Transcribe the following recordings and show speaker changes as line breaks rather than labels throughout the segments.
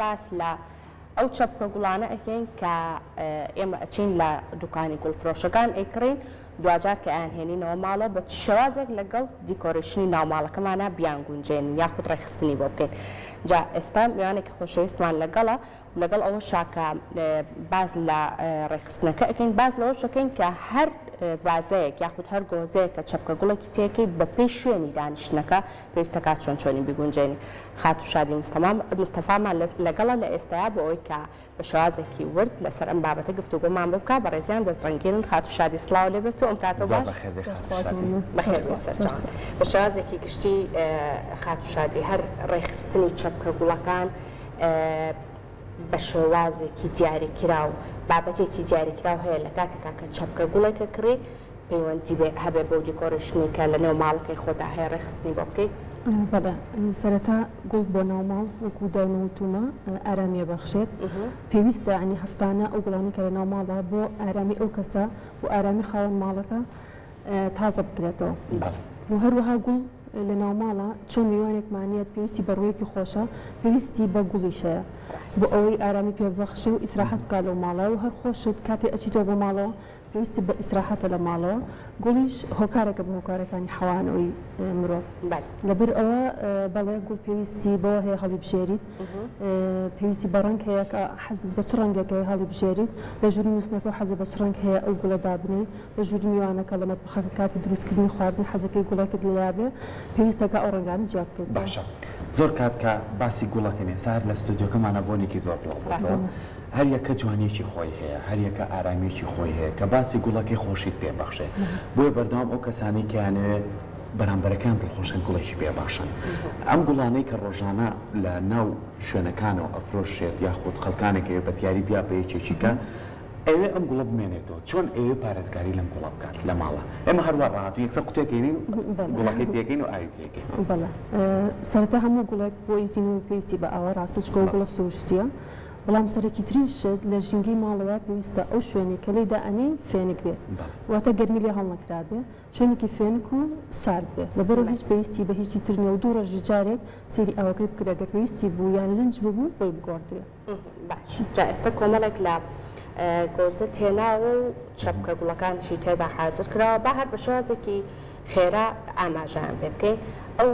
باس لە ئەو چەپکە گوڵانە ئەکەین کە ئێمە ئەچین لە دوکانی گوڵ فرۆشەکان ئەیکڕین دواجار کە ئەیانهێنینەوە ماڵەوە بە چ شێوازێک لەگەڵ decoration ی ناو ماڵەکەمانا بیانگونجێنین یاخود ڕێکخستنی بۆ بکەین جا ئێستا میوانێکی خۆشەویستمان لەگەڵە و لەگەڵ ئەوەشا کە باس لە ڕێکخستنەکە ئەکەین باس لەوەش ئەکەین کە هەر ڤازەیەک یاخود هەر گۆزەیەک کە چەپکە گوڵێکی تێکەی بەپێی شوێنی دانیشتنەکە پێویستەکات چۆن چۆنی بیگونجێنی. خاتوو شادی مستەفامان لەگەڵە لە ئێستایا بۆ ئەوەی کە بە شێوازێکی ورد لەسەر ئەم بابەتە گفتوگۆمان بۆ بکا بەڕێزیان دەست ڕەنگینن خاتوو شادی سڵاو لێ بێت و ئەم کاتەو
زۆر
باش.
بەخێر بێی
زۆر
خاتوو
سپاس
شادی.
مەمنون
بەخێر
زۆر
بێی
سپاس زۆر
سەرچاوان.
سپاس.
بە شێوازێکی گشتی خاتوو شادی هەر ڕێکخستنی چەپکە گوڵەکان بە شێوازێکی دیاریکراو بابەتێکی دیاریکراو هەیە لە کاتێکا کە چەپکە گوڵێک ئەکڕی پەیوەندی بێ هەبێ بەو decoration ەی کە لە نێو ماڵەکەی خۆتا هەیە ڕێکخستنی بۆ بکەی؟
بەڵێ سەرەتا گوڵ بۆ ناو ماڵ وەکو دایمە وتومە ئارامی ئەبەخشێت پێویستە یانی هەفتانە ئەو گوڵانەی کە لە ناو ماڵە بۆ ئارامی ئەو کەسە و ئارامی خاوەن ماڵەکە تازە بکرێتەوە و هەروەها گوڵ لە ناو ماڵە چۆن میوانێکمان یەت پێویستی بە ڕوویەکی خۆشە پێویستی بە گوڵیش هەیە بۆ ئەوەی ئارامی پێ ببەخشێ و ئیسراحەت بکا لەو ماڵە و هەر خۆشت کاتێ ئەچیتەوە بۆ ماڵەوە پێویستت بە ئیسراحەتە لە ماڵەوە، گوڵیش هۆکارێکە بۆ هۆکارەکانی حەوانەوەی مرۆڤ، لەبەر ئەوە بەڵێ گوڵ پێویستی بەوە هەیە هەڵیبژێریت، پێویستی بە ڕەنگ هەیە کە حەزت بە چ ڕەنگێک هەیە هەڵیبژێریت، لە ژووری نووستنەکەو حەزت بە چ ڕەنگ هەیە ئەو گوڵە دابنێی، لە ژووری میوانەکە لە مەتبەخەکە کاتی دروستکردنی خواردن حەزەکەی گوڵێکت لەلا بێ، پێویستە کە ئەو ڕەنگانە جیا بکەیتەوە.
باشە زۆر کات کە باسی گوڵەکەین ئێستا هەر لە ستۆدیۆکەمانا بۆنێکی زۆر بڵاو بۆتەوە، هەر یەکە جوانیەکی خۆی هەیە، هەر یەکە ئارامیەکی خۆی هەیە، کە باسی گوڵەکەی خۆشیت پێ بەخشێ. بۆیە بەردەوام ئەو کەسانەی کە یانەوێ بەرامبەرەکەیان دڵخۆشکەن گوڵێکی پێ بەخشن. ئەم گوڵانەی کە ڕۆژانە لە ناو شوێنەکانەوە ئەفرۆشرێت یاخود خەڵکانێک ئەوێ بە دیاری بیا بە یەکێکی کە ئەیەوێ ئەم گوڵە بمێنێتەوە، چۆن ئەیەوێ پارێزگاری لەم گوڵە بکات لە ماڵا؟ ئێمە هەر وا ڕاهاتووین یەکسەر قوتێک ئەینین گوڵەکەی تێکەین و ئاوی تێکەین.
بەڵێ سەرەتا هەموو گوڵێک بۆی زینووە پێویستی بە ئاوە، ڕاستە چونکە ئەو گوڵە سروشتییە. بەڵام سەرەکیترین شت لە ژینگەی ماڵەوە پێویستە ئەو شوێنەی کە لێی دائەنێی فێنک بێ واتە گەرمی لێ هەڵنەکرابێ شوێنێکی فێنک و سارد بێ لەبەرئەوە هیچ پێویستی بە هیچی تر نیە و دوو ڕۆژی جارێک سەیری ئاوەکەی بکرێ گەر پێویستی بوو یان لنج ببوو بۆی بگۆڕدرێ.
باش جا ئێستا کۆمەڵێک لە گۆزە تێناوە و چەپکە گوڵەکانیشی تێدا حازر کراوە با هەر بە شێوازێکی خێرا ئاماژەیان پێ بکەین ئەو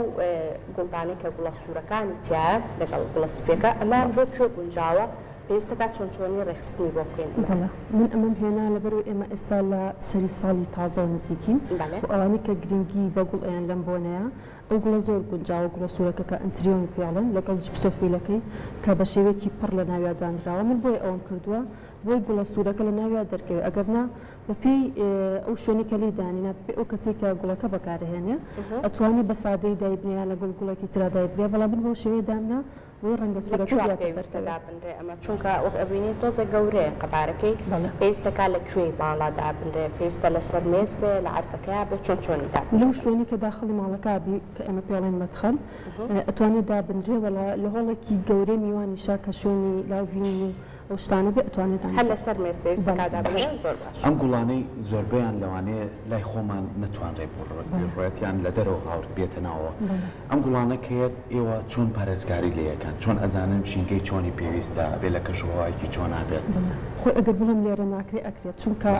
گوڵدانەی کە گوڵە سوورەکانی تیایە لەگەڵ گوڵە سپیەکە ئەمەیان بۆ کوێ گونجاوە پێویستە کات چۆن چۆنی ڕێکخستنی بۆ بکەین ئەمە.
بەڵێ من ئەمەم هێنا لەبەرئەوەی ئێمە ئێستا لە سەری ساڵی تازەوە نزیکین و ئەوانەی کە گرنگی بە گوڵ ئەیەن لەم بۆنەیە ئەو گوڵە زۆر گونجاوە گوڵە سوورەکە کە ئەنتریۆمی پێ ئەڵێن لەگەڵ جپسۆفیلەکەی کە بە شێوەیەکی پڕ لە ناویا دانراوە من بۆیە ئەوەم کردووە بۆی گوڵە سوورەکە لە ناویا دەرکەوێ ئەگەر نا بەپێی ئەو شوێنەی کە لێی دانینا، بەپێی ئەو کەسەی کە گوڵەکە بەکارئەهێنێ، ئەتوانێ بە سادەیی دایبنێ یان لەگەڵ گوڵێکی ترا دایبنێ، بەڵام من بەو شێوەیە دامنا بۆی ڕەنگە
لە
سوورەکە
کوێ
زیاتر
پێویستە
دەرکەوێ.
دابنرێ ئەمە؟ چونکە وەک ئەبینین تۆزێک گەورەیە قەبارەکەی،
بەڵێ.
پێویستە کا لە کوێی ماڵا دابنرێ؟ پێویستە لەسەر مێز بێ، لە عەرزەکەیا بێ، چۆن چۆنی دابنرێ؟
لەو شوێنەی کە داخڵی ماڵەکە بی کە ئێمە پێی ئەڵێین مەدخەل، ئەتوانێ دابنرێ، وەڵا لە هۆڵێکی گەورەی میوانیشا کە شوێنی لاڤین و ئەو شتانە بێ ئەتوانێ
هەر
دانرێ.
لەسەر مێز پێویستە
بەڵێ.
کا دابنرێ؟ زۆر باشە.
ئەم گوڵانەی زۆربەیان لەوانەیە لای خۆمان نەتوانرێ بڕوێت یان لە دەرەوە هاورد بێتە ناوەوە ئەم گوڵانە کە یەت ئێوە چۆن پارێزگاری لێ ئەکەن چۆن ئەزانن ژینگەی چۆنی پێویستە ئەبێ لە کەشوهەوایەکی چۆنا بێت؟
بەڵێ خۆی ئەگەر بڵێم لێرە ناکرێ ئەکرێت چونکە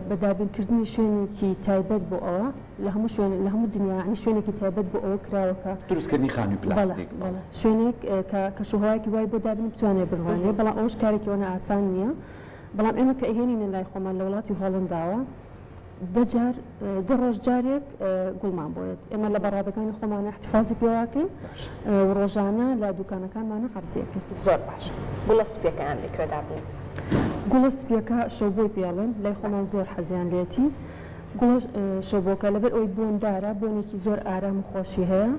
بە دابینکردنی شوێنێکی تایبەت بۆ ئەوە لە هەموو شوێن لە هەموو دنیا یانی شوێنێکی تایبەت بۆ ئەوە کراوە کە
دروستکردنی خانووی
بەڵێ
پلاستیک
بەڵێ شوێنێک کە کەشوهەوایەکی وای بۆ دابنێن بتوانێ بڕوانرێ بەڵام ئەوەش کارێکی ئەوەنە ئاسان نییە بەڵام ئێمە کە ئەیهێنینە لای خۆمان لە وڵاتی هۆڵنداوە دە جار دە ڕۆژ جارێک گوڵمان بۆ یەت ئێمە لە بەڕادەکانی خۆمانە احتفاظی پێواکەین و ڕۆژانە لە دوکانەکانمانە عەرزی ئەکەین.
زۆر باشە گوڵە سپیەکەیان لە کوێ دابنێم؟
گوڵە سپیەکە شەوبۆی پێ ئەڵێن لای خۆمان زۆر حەزیان لێتی گوڵە شەوبۆکە لەبەر ئەوەی بۆندارە بۆنێکی زۆر ئارام و خۆشی هەیە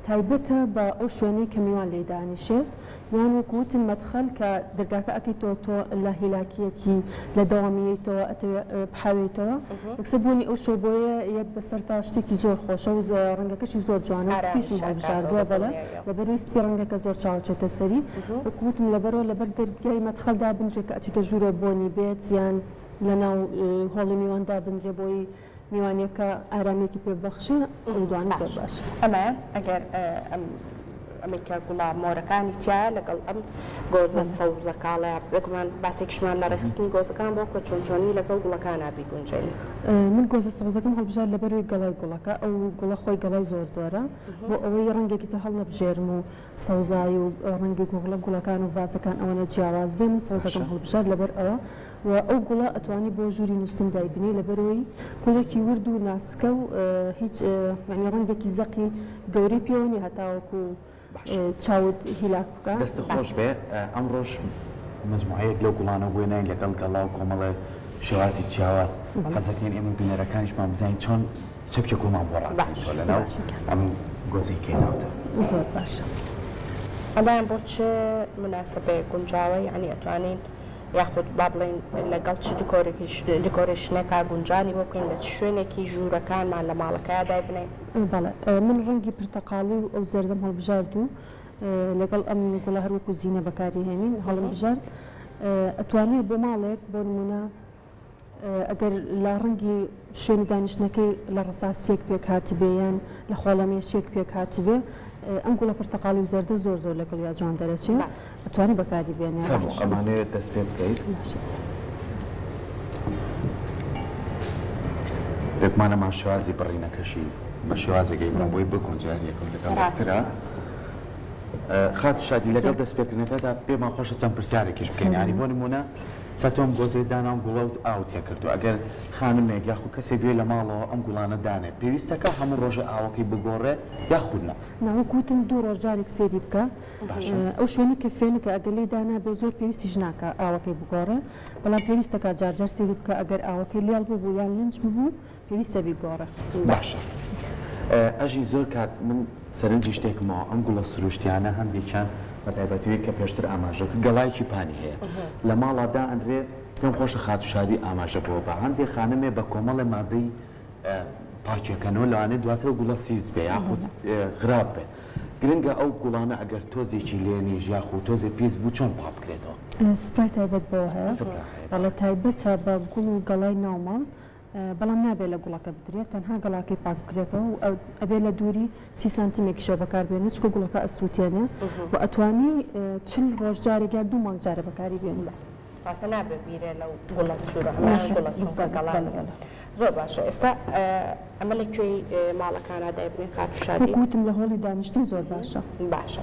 تایبەتە بە ئەو شوێنەی کە میوان لێی دانیشێت یان وەکو وتم مەدخەل کە دەرگاکە ئەکەیتەوە تۆ لە هیلاکیەکی لە دەوامی یەیتەوە ئەتەوێ بحەوێیتەوە یەکسەر بۆنی ئەو شەوبۆیە یەت بەسەرتا شتێکی زۆر خۆشە و ڕەنگەکەشی زۆر جوانە سپیشم
ئارامیش ئەکاتەوە
هەڵبژاردووە
بە
بەڵێ
دڵنیاییەوە.
لەبەروی سپی ڕەنگەکە زۆر چاو ئەچێتە سەری وەکو وتم لەبەرەوە لەبەر دەرگای مەدخەل دابنرێ کە ئەچیتە ژوورەوە بۆنی بێت یان لەناو هۆڵی میوان دابنرێ بۆی میوانیەکە ئارامیەکی پێ ببەخشێ ئەو دوانە زۆر
باشە
باشە.
ئەمەیان ئەگەر ئەم. ئەمەی کە گوڵە مۆرەکانی تیایە لەگەڵ ئەم گۆزە سەوزە کاڵەیە، بێگومان باسێکیشمان لە ڕێکخستنی گۆزەکان بۆ کە چۆن چۆنی لەگەڵ گوڵەکانا بیگونجێنین.
من گۆزە سەوزەکەم هەڵبژارد لەبەرئەوەی گەڵای گوڵەکە، ئەو گوڵە خۆی گەڵای زۆر زۆرە، بۆ ئەوەی ڕەنگێکی تر هەڵنەبژێرم و سەوزایی و ڕەنگی گوڵە گوڵەکان و ڤازەکان ئەوەنە جیاواز بێ، من سەوزەکەم هەڵبژارد لەبەر ئەوە و ئەو گوڵە ئەتوانی بۆ ژووری نووستن دایبنێی لەبەرئەوەی گوڵێکی ورد و ناسکە و هیچ یانی ڕەنگێکی زەقی گەورەی پێوە نیە هەتاوەکو چاوت هیلاک بکا.
دەستت خۆش بێ ئەمڕۆش مەجموعەیەک لەو گوڵانە بۆ ناین لەگەڵ گەڵا و کۆمەڵێ شێوازی جیاواز حەزەکەین ئێمە بینەرەکانیشمان بزانین چۆن چەپکێ گوڵمان بۆ ڕازێنیتەوە لەناو ئەم گۆزەی کە هێناوتە.
زۆر باشە.
ئەمەیان بۆ چ موناسەبەیەک گونجاوە یانی ئەتوانین یاخود با بڵێین لەگەڵ چ دیکۆرەیشنێکا گونجانی بۆ بکەین، لە چ شوێنێکی ژوورەکانمان لە ماڵەکەیا دایبنێین؟
بەڵێ من ڕەنگی پرتەقاڵی و ئەو زەردەم هەڵبژارد و لەگەڵ ئەم گوڵە هەر وەکو زینە بەکاری هێنین هەڵم بژارد ئەتوانێ بۆ ماڵێک بۆ نمونە ئەگەر لە ڕەنگی شوێنی دانیشتنەکەی لە ڕەساسیەک پێک هاتبێ یان لە خۆڵەمێشیەک پێک هاتبێ ئەم گوڵە پرتەقاڵی و زەردە زۆر زۆر لەگەڵیا جوان دەرەچێ ئەتوانی بەکاری بێنێ.
فەرموو ئەمانەوێت دەست پێ بکەیت.
باشە.
بێگومان ئەمان شێوازی بڕینەکەشی بە شێوازێک ئەیبڕن بۆی بگونجێ هەر یەکەو لەگەڵ یەکترا. خاتوو شادی لەگەڵ دەستپێکردنەکەدا پێمان خۆشە چەند پرسیارێکیش بکەین یانی بۆ نموونە سا تۆ ئەم گۆزەیەت دانا و گوڵەوت ئاو تێکردووە ئەگەر خانمێک یاخود کەسێک بێ لە ماڵەوە ئەم گوڵانە دانێ پێویستەکا هەموو ڕۆژێ ئاوەکەی بگۆڕێ یاخود نا؟
نا وەک وتم دوو ڕۆژ جارێک سەیری بکە
باشە.
ئەو شوێنەی کە فێنکە ئەگەر لێی دانابێ زۆر پێویستیش ناکا ئاوەکەی بگۆڕێ بەڵام پێویستەکا جار جار سەیری بکە ئەگەر ئاوەکەی لێڵ ببوو یان لنج ببوو پێویستە بیگۆڕێ.
باشە ئەژی زۆر کات من سەرنجی شتێکم ماوە ئەم گوڵە سروشتیانە هەندێکیان بە تایبەتیوەی کە پێشتر ئاماژە کرد گەڵایەکی پانی هەیە لە ماڵا دائەنرێ پێم خۆشە خاتوو شادی ئاماژە بەوە با هەندێ خانمێ بە کۆمەڵێ مادەی پاکیەکەنەوە لەوانەیە دواتر ئەو گوڵە سیس بێ یاخود خراپ بێ گرنگە ئەو گوڵانە ئەگەر تۆزێکی لێ نیش یاخود تۆزێ پیس بوو چۆن پاک بکرێتەوە؟
سپرای تایبەت بەوە هەیە
سپرا هەیە
بەڵێ تایبەتە بە گوڵ و گەڵای ناوماڵ بەڵام نابێ لە گوڵەکە بدرێت تەنها گەڵاکەی پاک بکرێتەوە و ئەبێ لە دووری سی سانتیمێکیشەوە بەکاربێنێت چونکە گوڵەکە ئەسووتێنێ و ئەتوانی 40 ڕۆژ جارێک یان دوو مانگ جارێ بەکاری بێنی.
واتە نابێ بیرێ لەو گوڵە سوورە ئەمە گوڵە چونکە گەڵا نییە. زۆر باشە ئێستا ئەمە لە کوێی ماڵەکانا دایبنێن خاتوو شادی؟
وەک وتم لە هۆڵی دانیشتن زۆر باشە.
باشە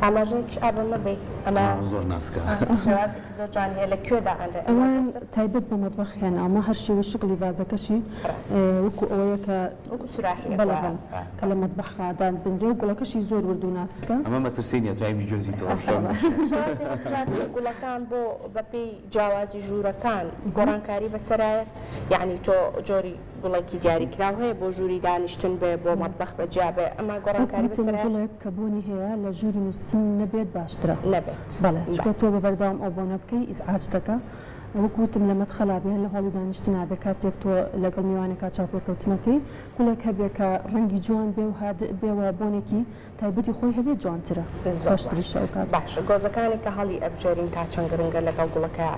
ئاماژەیەکیش ئا بەمە بەی ئەمە
زۆر ناسکە.
شێوازێکی زۆر جوانی هەیە لە کوێ دائەنرێ ئەمە؟
ئەوان تایبەت بە مەتبەخ هێناومە هەر شێوەی شکڵی ڤازەکەشی وەکو ئەوەیە کە
وەکو سوراحیەک
بەڵێ بەڵێ کە لە مەتبەخا دابنرێ و گوڵەکەشی زۆر ورد و ناسکە.
ئەمە مەترسی نیە توانی بیگوێزیتەوە.
شێوازی هەڵبژاردنی گوڵەکان بۆ بەپێی جیاوازی ژوورەکان گۆڕانکاری بەسەرایەت؟ یەعنی تۆ جۆری گوڵێکی دیاریکراو هەیە بۆ ژووری دانیشتن بێ بۆ مەتبەخ بە جیا بێ ئەمە
وەک
گۆڕانکاری
وتم
بەسەرایەت؟
گوڵێک کە بۆنی هەیە لە ژووری نووستن نەبێت باشترە.
نەبێت.
بەڵێ چونکە
بەڵێ.
تۆ بە بەردەوام ئەو بۆنە بکەی ئیزعاج دەکا. وەک وتم لە مەدخەلا بێ یان لە هۆڵی دانیشتنا بێ کاتێک تۆ لەگەڵ میوانێکا چاوپێکەوتنەکەی گوڵێک هەبێ کە ڕەنگی جوان بێ و هادئ بێ و بۆنێکی تایبەتی خۆی هەبێت جوانترە
زۆر باش
خۆشتریشە ئەو کاتە.
باشە گۆزەکانی کە هەڵی ئەبژێرین تا چەند گرنگە لەگەڵ گوڵەکە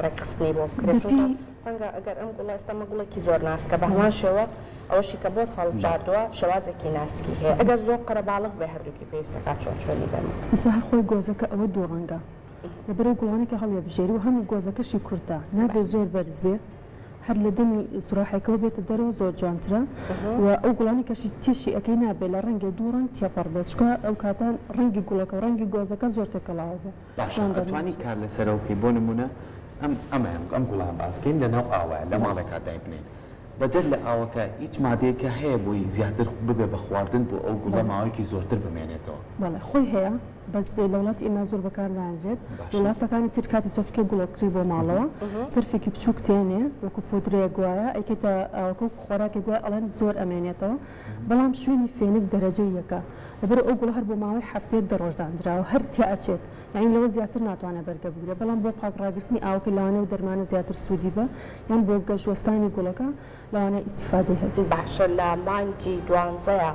ڕێکخستنی بۆ بکرێت چونکە
بەپێی.
ڕەنگە ئەگەر ئەم گوڵە ئێستا ئەمە گوڵێکی زۆر ناسکە بە هەمان شێوە ئەوەشی کە بۆت هەڵبژاردووە شێوازێکی ناسکی هەیە ئەگەر زۆر قەرەباڵغ بێ هەردووکی پێویستەکات چۆن چۆنی بەمە.
ئێستا هەر خۆی گۆزەکە ئەوە دوو ڕەنگە لەبەر ئەو گوڵانەی کە هەڵیەبژێری و هەم گۆزەکەشی کورتە نابێ زۆر بەرز بێ هەر لە دەمی سوراحێکەوە بێتە دەرەوە زۆر جوانترە و ئەو گوڵانەی کەشی تێشی ئەکەی نابێ لە ڕەنگێ دوو ڕەنگ تێپەڕ بێ چونکە ئەو کاتە ڕەنگی گوڵەکە و ڕەنگی گۆزەکە زۆر تێکەڵاوە بێ
باشە
جوان
ئەتوانی
دەرناچێ.
کار لەسەرەوە بکەی بۆ نمونە ئەم ئەمەیان ئەم گوڵەیان باس کەین لەناو ئاوایە لە ماڵێکا دایبنێین بەدەر لە ئاوەکە هیچ مادەیەکە هەیە بۆی زیاتر ببێ بە خواردن بۆ ئەو گوڵە
بەڵێ.
ماوەیەکی زۆرتر بمێنێتەوە؟
بەڵێ خۆی هەیە بەس لە وڵاتی ئێمە زۆر بەکار نایەنرێت لە
باشە.
وڵاتەکانی تر کاتێ تۆ بکەی گوڵە کڕی بۆ ماڵەوە زەرفێکی بچووک تێنێ وەکو پۆدرەیەک وایە ئەیکەیتە ئاوەکە وەکو خۆراکێک وایە ئەڵێن زۆر ئەمێنێتەوە بەڵام شوێنی فێنک دەرەجەی یەکە لەبەر ئەو گوڵە هەر بۆ ماوەی هەفتەیەک دە ڕۆژ داندراوە هەر تیا ئەچێت یانی لەوە زیاتر ناتوانێت بەرگە بگرێت بەڵام بۆ پاک ڕاگرتنی ئاوەکە لەوانەیە ئەو دەرمانە زیاتر سوودی بە یان بۆ گەش وەستانی گوڵەکە لەوانەیە ئیستیفادەی هەبێت.
باشە لە مانگی دوانزەیە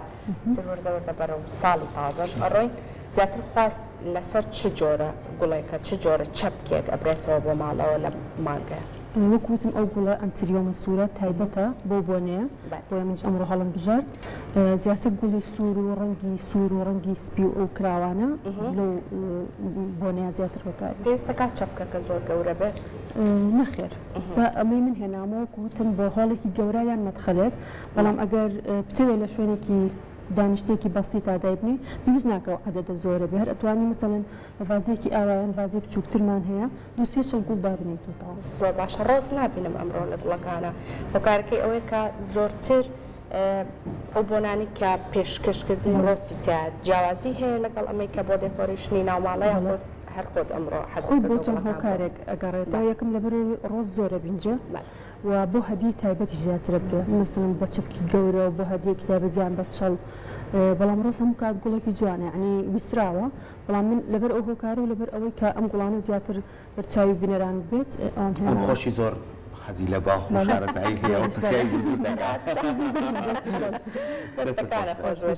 چ وردە وردە بەرەو ساڵی تازەش ئەڕۆین. زیاتر خواست لەسەر چ جۆرە گوڵێکە، چ جۆرە چەپکێک ئەبرێتەوە بۆ ماڵەوە لەم مانگەیا؟
وەک وتم ئەو گوڵە ئەنتریۆمە سوورە تایبەتە بەو بۆنەیە، بۆیە منیش ئەمڕۆ هەڵمبژارد. زیاتر گوڵی سوور و ڕەنگی سوور و ڕەنگی سپی و ئەو کراوانە لەو بۆنەیە زیاتر بەکاردێت.
پێویستە کات چەپکەکە زۆر گەورە بێت؟
نەخێر ئێستا ئەمەی من هێنامەوە وەک وتم بۆ هۆڵێکی گەورە یان مەدخەلێک، بەڵام ئەگەر بتەوێت لە شوێنێکی دانیشتنێکی بەسیتا دایبنێی پێویست ناکا ئەو عەدەدە زۆرە بێ هەر ئەتوانی مەسەلەن ڤازێکی ئاوا یان ڤازی بچووکترمان هەیە دوو سێ چڵ گوڵ دابنێیت و تەواو.
زۆر باشە ڕۆز نابینم ئەمڕۆ لە گوڵەکانا هۆکارەکەی ئەوەیە کە زۆرتر ئەو بۆنانەی کە پێشکەشکردنی ڕۆزی تیا جیاوازی هەیە لەگەڵ ئەمەی کە بۆ decoration ی ناوماڵە یاخود هەر خۆت ئەمڕۆ حەزت
خۆی بۆ
کردووە
چەند
گوڵەکان بۆ
هۆکارێک ئەگەڕێتەوە
بەڵێ.
یەکەم لەبەرئەوەی ڕۆز زۆر ئەبینرێ
بەڵێ.
و بۆ هەدیەی تایبەتیش زیاترە برێ مەسەلەن بە چەپکی گەورە و بۆ هەدیەکی تایبەت یان بە چڵ بەڵام ڕۆز هەموو کات گوڵێکی جوانە یعنی ویستراوە بەڵام من لەبەر ئەو هۆکارە و لەبەر ئەوەی کە ئەم گوڵانە زیاتر بەرچاوی بینەران بێت ئەوم
ئەم
هێناوە.
خۆشی زۆر حەزی لە باخ و شارەزایی هەیە و
زۆریش
پرسیاری دوور دوور دەکات.
دەستەکانت
دەستت
خۆش
خۆش بێت.
بێت.